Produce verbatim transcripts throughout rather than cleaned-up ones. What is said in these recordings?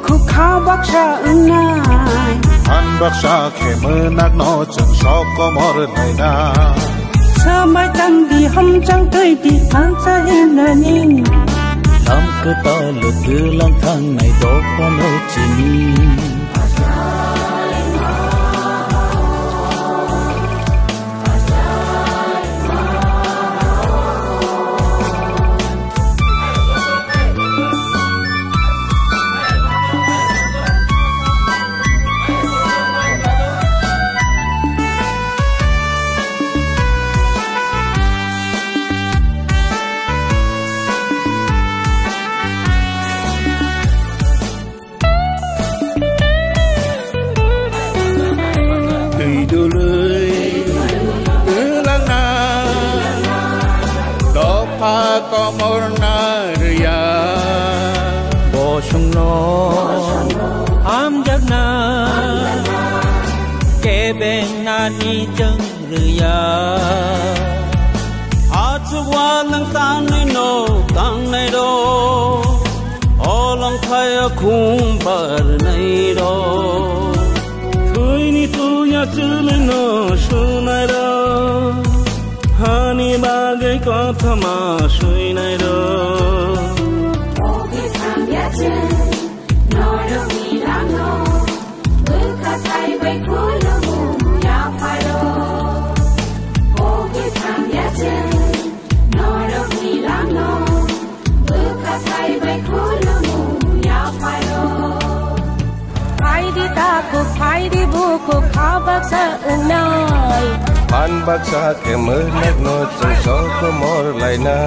Khukha baksa wngnai. Han baksa khe mwnakno chwng sok komor naina. Swmai tang di, hamchang twi di, thansa hinani. Lam kwtal twlang thangnai dophano chini. Twi dului twlangna dopha komorna rwya. Bosongno hamjakna kebeng nani chwng rwya. Achuk walwng tangnai no tangnai rok, olong phai khum barnai rok. Thwini tuya chwlwino swinairok, hani bagwi kothoma swinairok. Ogi thangya chwng norokni langno, bwkha thai bai khulumu yapharo. Ogi thangya chwng norokni langno, bwkha thai bai khulumu yapharo. Phaidi takhuk, phaidi bukhuk, kha baksa wngnai. Phan baksa khe mwnakno chwng sok komor laina.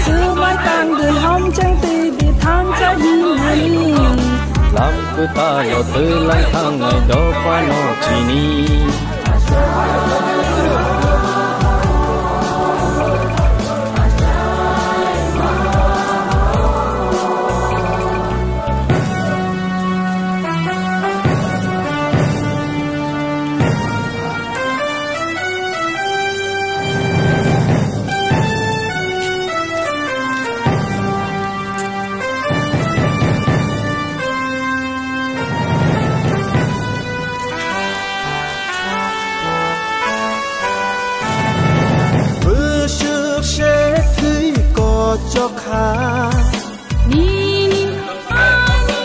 Swmai tang di, hamchang twi di, thansa hinani. Lam kwtalo twlang thangnai dophano chini. Bwswk se thwi kochok kha. Nini ani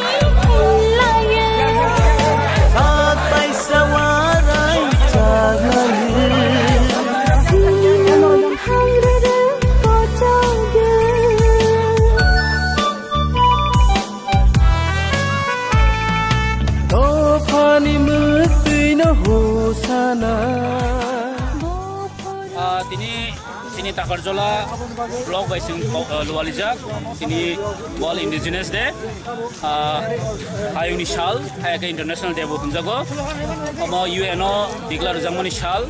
hinlaya. Sak paisa warai chaglai. Sini hangrara kochok. Dophani mwktwino hosana. Ah, tini, tini Takarjola block bai sing, ah, lualijak. Tini World Indigenous Day. Ah, hayungni sal, hayake International Day bo hwnjago. Omo U N o declare rwjakmani sal.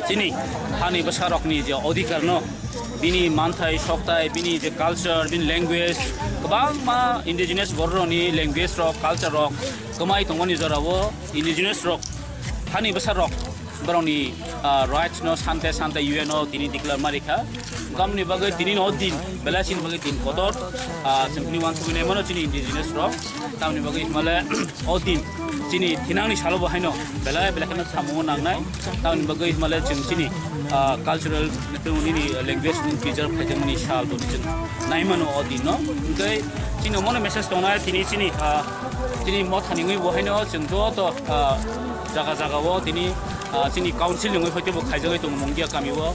Chini hani bwsarokni je odhikar no, bini manthai, soktai, bini je culture, bini language, kwbangma indigenous bororokni language rok, culture rok kwmai tongmani jorao indigenous rok, hani bwsarok, borokni, ah, rights no sante sante U N o tini declare ma rikha. Kamni bagwi tini no din, belai chini bagwi din kotor, ah, chwng tini uansugwi naimano chini indigenous rok. Tamni bagwi himale o din chini thinangni salo bo haino belai belai kheno samungo nangnai. Tamni bagwi himale chwng chini, ah, cultural tei nini language ni preserve khaijak mani sal bo chwng naimano o din no. Hwnkhe chini omono message tongnai tini chini, ah, chini motha ni wngwi bo haino chwng joto, ah, jaga jaga o tini, ah, chini council ni wngwi hoi teibo khaijagwi tongo Mungia kami o.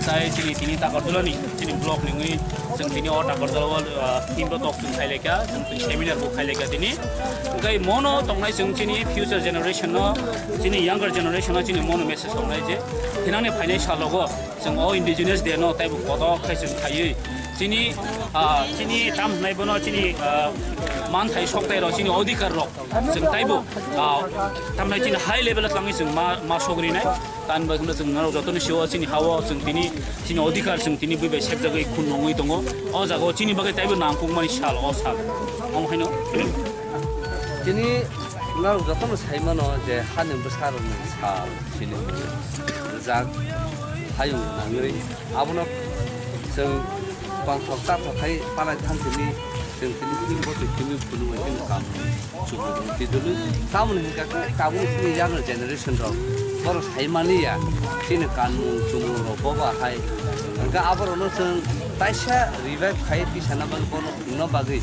Tai chini tini Takarjulani chini block ni wngwi chwng tini o Takarjula o, ah, team bo tok chwng khailai kha, chwng tini seminar bo khailai kha tini. Hwnkhe mono tongnai chwng chini future generation no, chini younger generation no chini mono message tongnai je thinangni phainai salogo chwng o Indigenous Day no taibo kotor khai chwng khaiwi chini, ah, chini tam hwnai bono chini, ah, manthai soktai rok chini odhikar rok. Chwng taibo, ah, tamnai chini high level o twlangwi chwng ma, ma sogrinai. Tamni bagwi chwng norok jotono sio chini ha-o chwng tini, chini odhikar chwng tini bui bai sekjagwi khun nongwi tongo. O jaga o chini bagwi taibo nangkukmani sal, o sal. Omo haino. Tini norok jotono sai mano je hani bwsarokni sal, chini rijak hayung nangwi. Abono chwng tongthok tathok khai palai thang tini. Chwng tini tini bo twi tini phunuk bai tini kam chumui tong twi dului. Tamoni hwnkha khe tabuk chini younger generation rok borok sai mani ya chini kanmung chumung rok bo ba hai. Hwnkha aborokno chwng taisa revive khai twi sana bagwi bono phunukna bagwi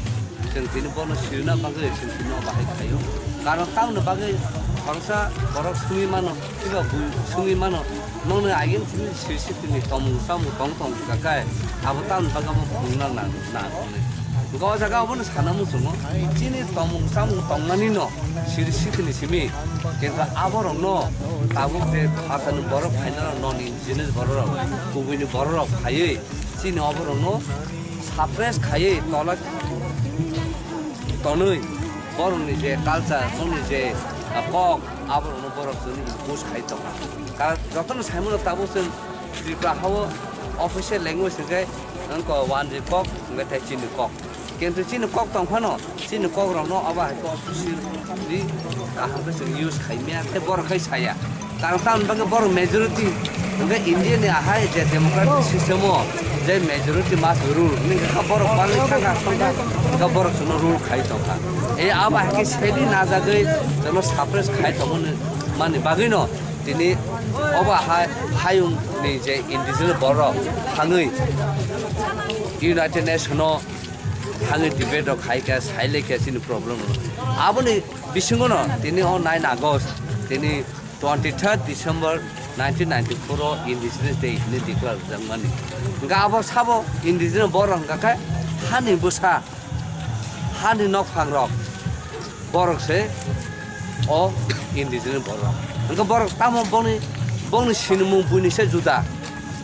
chwng tini bono sirina bagwi chwng tini o bahai khaio. Karon tamoni bagwi khoroksa borok sungwi mano, eba bui sungwi mano. Nokni agin simi sisi tini tomung samung tong tong kha kai, abo tamni bagwi abo phunukna nang nang. Hwnkhe o jaga obono sana muchungo, chini tomung samung tongnani no siri sitini simi, kintu aborokno tabuk je phatani borok phainai rok, non indigenous borok rok, kubuini borok rok phaiwi chini oborokno suppress khaiwi tola tonwi borokni je culture, borokni je, ah, kok, aborokno borok chwngno impose khai tongo. Karon jotono saimano tabuk chwng Tripura hao official language hwnkhe wngkha Wanjwi kok, hwnkhe tei chini kok. Kintu chini kok tong phano, chini kok rokno abo hai khe officially kaham khe chwng use khai maya, tei borok khai saya. Karon tamoni bagwi borok majority, hwnkhe India ni ahai je democratic system o je majority must rule, hwnwi khe borok bangwi thangkha, thangkha, hwnkhe borok chwngno rule khai tongkha. E abo hai khe sedi najagwi chwngno suppress khai tongmani bagwino tini obo hai hayung ni je indigenous borok thangwi United Nation o thangwi debate rok khai kha, sai lai kha chini problem rok. Aboni bisingo no tini o nine August, tini twenty-third December nineteen ninety-four o Indigenous Day hinwi declare rwjakmani. Hwnkhe abo sabo indigenous borok hwnkha khe hani bwsa, hani nokphang rok. Borok se o indigenous borok. Hwnkhe borok tamo bongni, bongni sinimung buini se juda.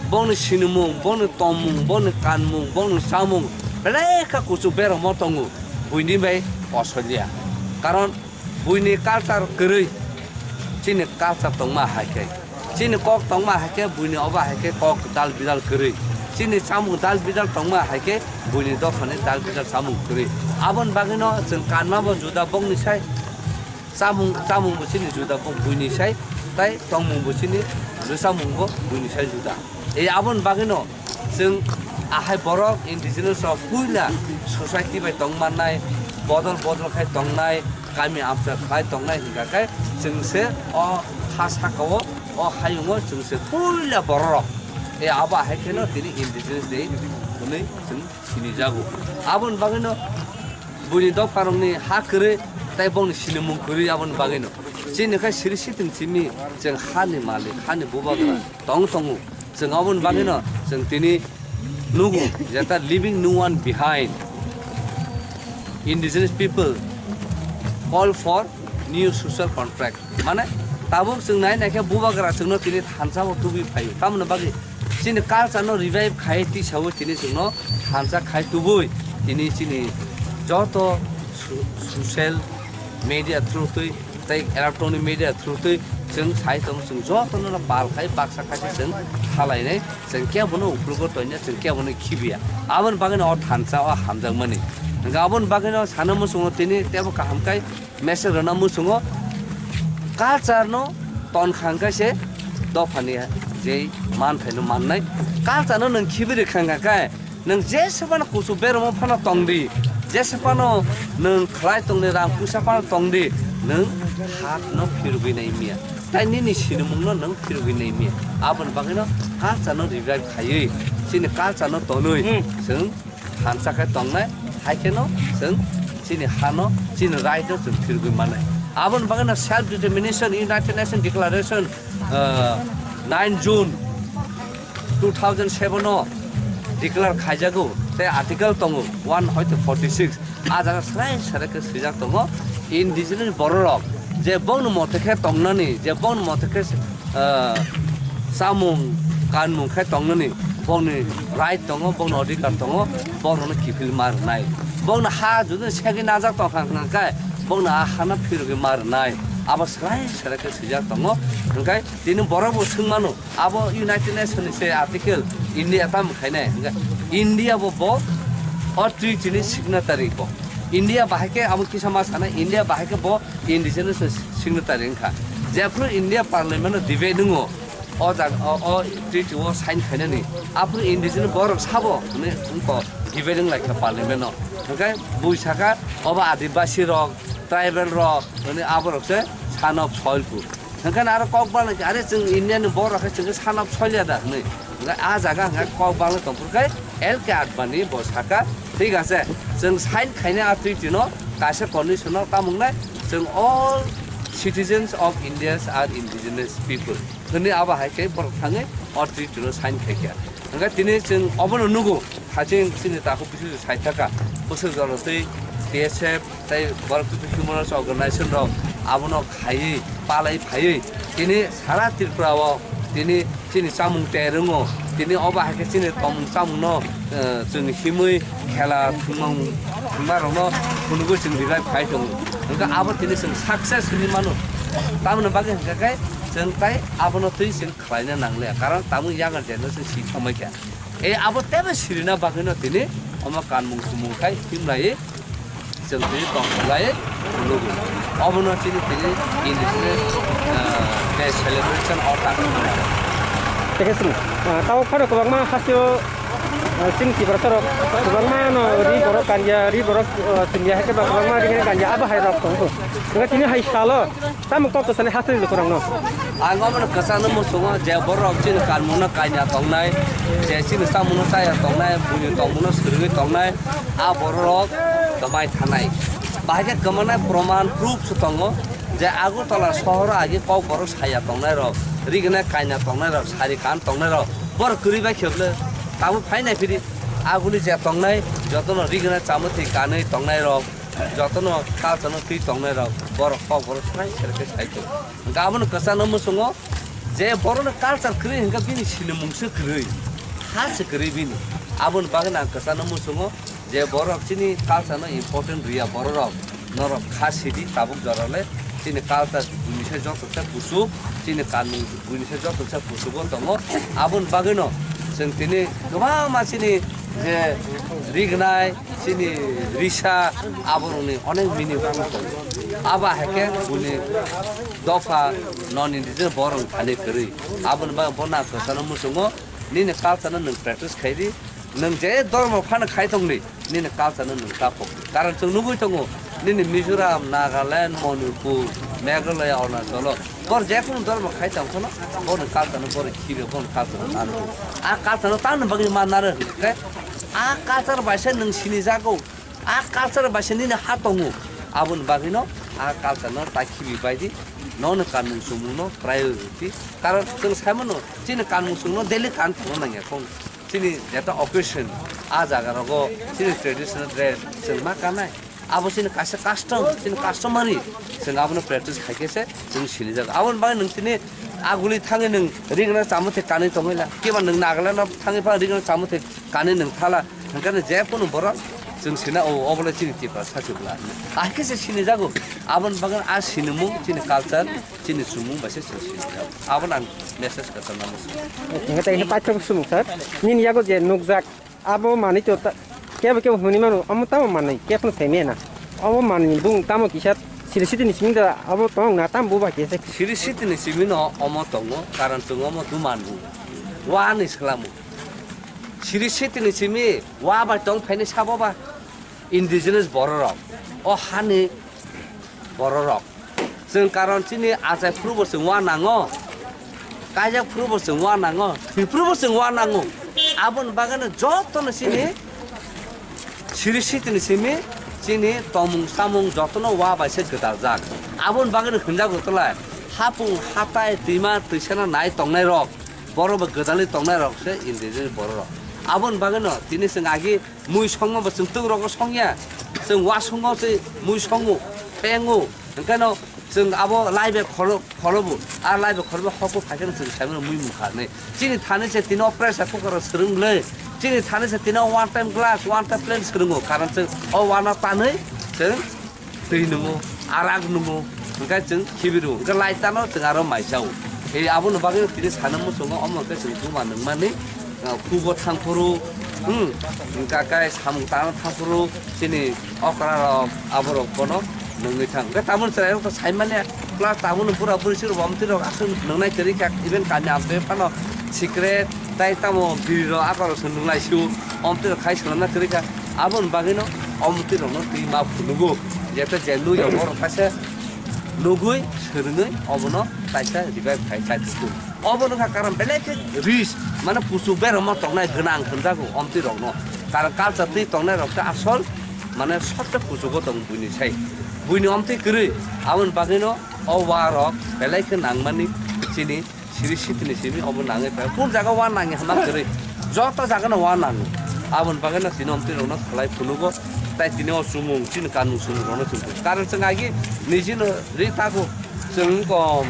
Bongni sinimung, bongni tongmung, bongni kanmung, bongni chamung belai kha kuchuk beramo tongo buini bai Australia. Karon buini culture kwrwi, chini culture tongma hai khe. Chini kok tongma hai khe buini obo hai khe kok dal bidal kwrwi. Chini chamung dal bidal tongma hai khe buini dophani dal bidal chamung kwrwi. Aboni bagwino chwng kanma bo juda bongni sai, chamung, chamung bo chini juda bong buini sai, tai tongmung bo chini rwchapmung bo buini sai juda. E aboni bagwino chwng ahai borok indigenous rok puila society bai tong mannai, bodol bodol khai tongnai, kami amsa khai tongnai hwnkha khe chwng se o ha saka o, o hayung o chwng se puila borok rok. E abo hai kheno tini Indigenous Day hwnwi chwng sinijago. Aboni bagwino buini dopharokni ha kwrwi tei bongni sinimung kwrwi aboni bagwino. Chini khai siri siting simi chwng hani malik, hani bubagra tong tongo. Chwng aboni bagwino chwng tini nugo, jeta leaving no one behind. Indigenous people call for new social contract. Mane, tabuk chwng nai nai khe bubagra chwngno tini thansa o tubui phaio. Tamoni bagwi chini culture no revive khai twi saui tini chwngno thansa khai tubui tini chini joto so-, social media through twi tei electronic media through twi chwng sai tongo, chwng jotono no pal khai baksa khai se chwng khalainai, chwng kebono uplugo toina, chwng kebono khibiya. Aboni bagwino o thansa o hamjakmani. Hwnkhe aboni bagwino sana muchungo tini tebo kaham khai message rwna muchungo, culture no ton kha hwnkhe se dophani je man phaino mannai. Culture no nwng khibi rwkha hwnkha khe nwng jesa phano kuchuk beramo phano tongdi, jesa phano nwng khlai tongdi, rang puisa phano tongdi, nwng ha no phirogwi nai miya. Tai nini sinimung no nwng phirogwi nai miya. Aboni bagwino culture no revive khaiwi, chini culture no tonwi Hmm. chwng thansa khe tongnai, hai kheno chwng chini hano, chini right no chwng phirogwi mannai. Aboni bagwino self determination, United Nations Declaration, ah, nine June two thousand seven o declare khaijago, tei article tongo one hoite forty six. A jaga srai srai khe swijak tongo, indigenous bororok je bongni mote khe tongnani, je bongni mote khe ah, chamung, kanmung khe tongnani, bongni right tongo, bongni odhikar tongo, borokno kiphil ma rwnai. Bongni ha jodi segwi najak tongkha hwnkha khe, bongni a hano phirogwi ma rwnai. Abo srai srai khe swijak tongo. Hwnkhe tini borok bo swngmano, abo United Nations ni se article India tamo khainai. Hwnkhe India bo, bo o treaty ni signatory bo. India bahai khe abo kisa ma sanai, India bahai khe bo indigenous signatory wngkha. Jephru India Parliament o debate wngo, o jaga, o, o treaty o sign khainani, aphru indigenous borok sabo hwnwi wngkha, Dividing lai kha parliament no. Hwnkhe bui saka obo adibasi rok, tribal rok, hwnwi aborok se son of soil ku. Hwnkhe aro kok bang lai kha, are chwng India ni borok khe chwng khe son of soil ya da hwnwi. Hwnkhe a jaga hwnkhe kok bang lai tongphuru khe L K Advani bo saka, thik ase, chwng sign khaina a treaty no kaisa condition no tamung nai, chwng all citizens of India are indigenous people. Hwnwi abo hai khe borok thangwi o treaty no sign khai kha. Hwnkhe tini chwng obono nugo, haching chini takhuk bisingo sai thaka, bwswk jora twi T S F tei borok twi human rights organization rok abono khaiwi palai phaiwi tini sara Tripura o tini chini chamung terwngo, tini obo hai khe chini tongmung chamung no, eh, chwng himwi khela thwngmung thwngmarokno phunugwi chwng revive khai tongo. Hwnkhe abo tini chwng success hinwi mano. Tamoni bagwi hwnkhe khe chwng tai abono twi chwng khlaina nangliya, karon tabuk yagar jeno chwng si thangbai kha. E abo tebo sirina bagwino tini omo kanmung tumung khai himlai chwng tini tongkholai phunukgo. Obono chini tini indigenous, ah, day celebration o tang. Tei khe chwng, ah, tabuk phano kwbangma hasteo, ah, chini Tiprasa rok kwbangma no ri borok kanya, ri borok, ah, chumya hai khe ba kwbangma ri kanya abo hai rok tongo. Hwnkhe tini hai salo Tamo kok kwsani hasteni lukurokno. Ang omono kwchangno muchungo je borok chini kanmungno kanya tongnai, je chini chamungno chaya tongnai, buini tongmungno swrwngwi tongnai, a bororok kwmai thanai. Bahai khe kwmanai proman proof se tongo je Agartala sohoro agi kok borok saya tongnairok, rignai kanya tongnairok, sari kan tongnairok, borok kwrwi bai khe bwle tabuk phai nai phiri aguli je tongnai jotono rignai chamwi thwi kanwi tongnairok. Jotono culture-no twi tongnairok, borok kok borok swrai swrai khe sai tongo. Hwnkhe abono kwchangno muchungo je borokni culture kwrwi hwnkhe bini sinimung se kwrwi, ha se kwrwi bini. Aboni bagwino ang kwchangno muchungo je borok chini culture-no important rwya bororok, norok kha sidi tabuk jorale chini culture buini se joto se kuchuk, chini kanmung buini se joto se kuchugo tongo. Aboni bagwino chwng tini kwbangma chini je rignai, chini risa aborokni onek meaningful tongo. Abo hai khe buini dopha non indigenous borok thani kwrwi. Aboni bagwi bono ang kwchangno muchungo, nini culture-no nwng practice khai di. Nwng je dhormo phano khai tong di, nini culture-no nwng ta phok di. Karon chwng nugwi tongo, nini Mizoram, Nagaland, Manipur, Meghalaya, Arunachal-o bor je kunu dhormo khai tong phano, boni culture-no boro khibi, boni culture-no naro. A culture-no tamni bagwi ma naro hwnkhe, a culture bai se nwng sinijago. A culture bai se nini ha tongo, aboni bagwino a culture-no ta khibi bai di, nono kanmung chumungno priority. Karon chwng sai mano, chini kanmung chumungno daily kan thangna nangya kho. Chini jeta occasion, a jaga rogo chini traditional dress chwng ma kanai. Abo chini kaisa custom, chini customary, chwng abono practice khai khe se chwng sinijago. Aboni bagwi nwng chini aguli thangwi nwng rigna chamwi thai kanwi tongwi la, kiba nwng Nagaland-o thangwi pha rigna chamwi thai kanwi nwng thala. Hwnkhe je kunu borok chwng sina, o, obo le chini Tiprasa se bwla. Ahai khe se sinijago. Aboni bagwi a sinimung chini culture, chini chumung bai se chwng sinijago. Abono ang message kwchangno muchungo. Hwnkhe tei khe paithak sumung sir. Nini yago je nukjak, abo manwi to ta-, kebo kebo hwnwi mano, omo tamo manwi, kebo no sai maya na. Obo manwi bung tamo kisa siri sitini simi da abo tong na tam buba kisa. Siri sitini simi no omo tongo, karon chwng omo duman bu. Wa ni swlamo. Siri sitini simi wa bai tong phaini sabo ba indigenous bororok. O hani bororok. Chwng karon chini achai phuru bo chwng wa nango. Kaijak phuru bo chwng wa nango. Thwi phuru bo chwng wa nango. Aboni bagwino jotono chini siri sitini simi chini tongmung samung jotono wa bai se gwdaljak. Aboni bagwino hwnjago tolai hapung hatai twima twisana nai tongnai rok. Borok bo gwdalwi tongnai rok se indigenous bororok. Aboni bagwino tini chwng agi mui songma bo chwng twk rogo songya. Chwng wa songo se mui songo, pengo. Hwnkhe no chwng abo lai bai kholo, kholobo. A lai bai kholobo hokbo phaikhe no chwng saimano mui mukha hinwi. Chini thani se tino pressure cooker rok swrwng le. Chini thani se tino one time glass, one time plate swrwngo. Karon chwng o wano tanwi chwng twi nungo, arak nungo, hwnkhe chwng khibi rwo, hwnkhe lai tano chwng aro mai chao. E, aboni bagwi tini sana muchungo, omo hwnkhe chwng duma nungmani, ah, khubo thangphuru, hmm, hwnkhe kai samung tangna thangphuru, chini okra rok, aborok bono nungwi thang. Hwnkhe tabukni chwrairok to saimanya, plus tabukni bura buri siro bom twi rok aswk nungnai kwrwi kha, even kami amtwi phano secret, Tai tamo biri rok akoro se nung lai sio, omtwi rok khai swnamna kwrwi kha. Aboni bagwino omtwi rokno twi ma phunugo. Jeta je nui rok borok kaisa nugui swrwngwi obono kaisa revive khai chai thugo. Obo wngkha karon belai khe rich, mane kuchuk berama tongnai gwnang hwnjago omtwi rokno. Karon culture twi tongnai rok khe asol mane sotte kuchugo tong buini sai. Buini omtwi kwrwi aboni bagwino o wa rok belai khe nangmani chini siri sitini simi obo nangwi pai. Kun jaga wa nangi hama kwrwi. Joto jaga no wa nango. Aboni bagwino chini omtwi rokno khlai phunugo. Tai tini o chumung chini kanmung chumung rokno chumung. Karon chwng agi nijino ri tago. Chwng wngkha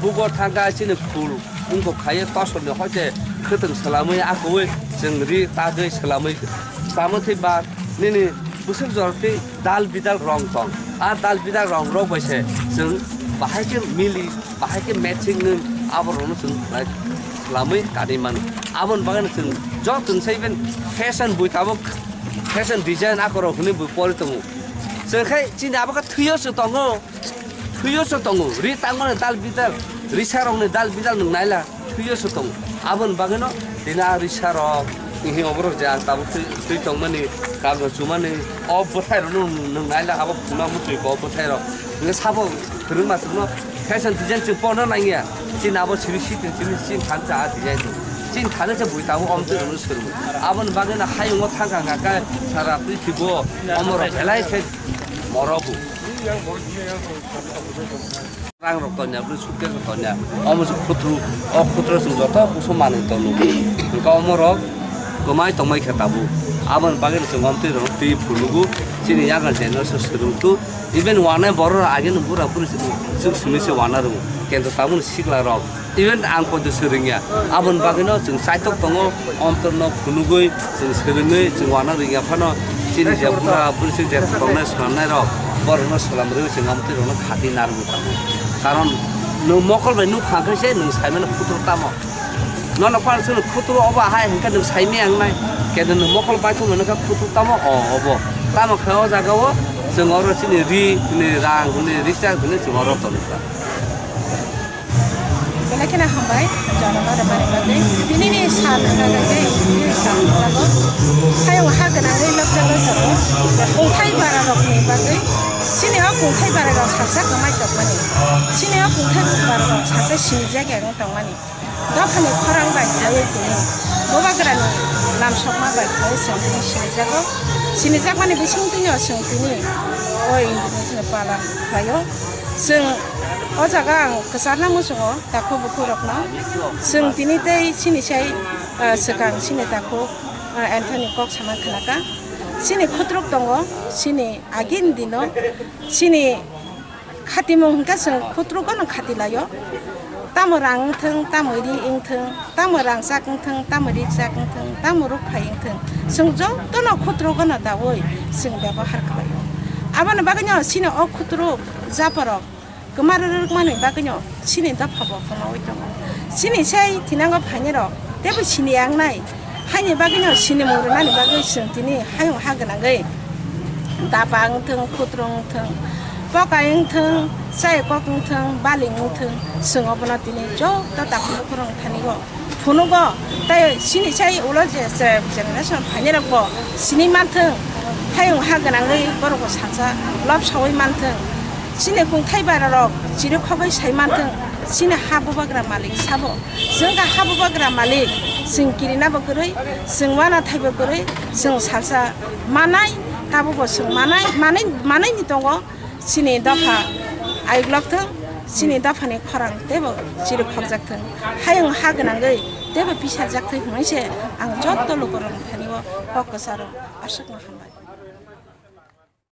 bugo thangkha chini phul wngkha khaye tosor ni hoite khwtwng swlamwi akwui chwng ri tagwi swlamwi tamo thwi ba nini bwswk jora twi dal bidal rong tong. A dal bidal rong rok bai se chwng bahai khe mili, bahai khe matching nung abo rokno chwng khlai swlamwi kanwi mano. Aboni bagwino chwng joto chwng sai ben fashion bui tabuk fashion design akorok hwnwi bui pori tongo. Chwng khai chini abo khe thwiyo se tongo. Thwiyo se tongo, ri tangmani dal bidal, risa rokni dal bidal nwng naila, thwiyo se tongo. Aboni bagwino tini a risa rok, tini oborok je ang tabuk twi, twi tongmani, kabra chumani, o bwthai rokno nwng, nwng naila, abo phunukma muchungwi ko o bwthai rok. Hwnkhe sabo kwrwngma chwngno fashion design chwng porno nangya. Chini abo simi siting, simi chini thansa a design chini thani se bui tabuk omtwi rokno swrwngmung. Aboni bagwino hayungo thangkha hwnkha khe sara prithibo omorok belai khe morogo. Rang rok tonya, bwrwi suitcase rok tonya. Omo se khutru, o khutru chwng joto kusu manwi tongwi. Hwnkhe omo rok kwmai tongmai khe tabuk. Aboni bagwi chwng omtwi rok twi phunukgo. Chini yagra generation swrwngtwi. Even wanai borok rok agini bura buri chwng simi se wana rwngo. Kento tabukni sikla rok. Even ang poito swrwngya. Aboni bagwino chwng chaitok tongo, omtorno phunugwi, chwng swrwngwi, chwng uanang rwngya phano, chini je bura bwrwi chwng je tongnai swnamnai rok, borokno swlam rwwi chwng amtwi rokno khati narwgwi tongo. Karon nwng mokol bai nukha khe se nwng saimano khutro tamo. Nono phano chwngno khutro obo ahai hwnkhe nwng saimaya wngnai. Kendo nwng mokol bai thumano khe khutro tamo o obo. Tamo khe o jaga o chwng oro chini ri hwnwi rang hwnwi rikchak hwnwi chwng oro tongo. Belai kheno hambai, jonono rwmani bagwi. Tinini sal wngkha khe, tinini sal wngkha khe. Hayung ha gwnangwi lobjak lobjago. Kungthai bara rokni bagwi. Chini o kungthai bara rok salsa kwmai tongmani. Chini o kungthai bara rok salsa sinijak ya wng tongmani. Dophani khorang bai khlaiwi tini. Bubagrani lamsokma bai khlaiwi chwng tini sinijago. Sinijakmani bising tini o chwng tini. O Indonesia ni palan khlaio. Chwng o jaga ang kwcharna muchungo. Takhuk bukhuk rokno chwng tini tei chini sai, ah, swkang chini takhuk, ah, Anthony kok sama khnaka. Chini khutruk tongo, chini agini dino, chini khatimung hwnkhe chwng khutrugo no khati laio. Tamo rang wngthwng, tamo ri wngthwng, tamo rangchak wngthwng, tamo rikchak wngthwng, tamo rukphai wngthwng, chwng jotono khutrugo no daui chwng byabohar khlaio. Aboni bagwino chini o khutruk japorok kwma rwrwkmani bagwino chini dopha bo kwmaui tongo. Chini sai thinango phainai rok teibo sini yangnai, haini bagwino sinimung rwnani bagwi chwng tini hayung ha gwnangwi dapa wngthwng, khutrung wngthwng, pokai wngthwng, chai kok wngthwng, baling wngthwng, chwng obono tini joto takhuk bukhuk rok thani o. Phunugo, tei chini sai ulo je, je generation phainai rok bo sini manthwng, hayung ha gwnangwi borok bo salsa lob saui manthwng, chini kungthai bara rok chiri khogwi sai manthwng, chini ha bubagra malik sabo, chwng kha ha bubagra malik, chwng kirina bo kwrwi, chwng wana thai bo kwrwi, chwng salsa manai, tabuk bo chwng manai, manai, manai ni tongo. Chini dopha ayuk lokthwng, chini dophani khorang teibo chiri khokjakthwng, hayung ha gwnangwi teibo pisarjakthwng hwnwi se ang joto lukurokni thani o kok kwcharo aswkno hambai.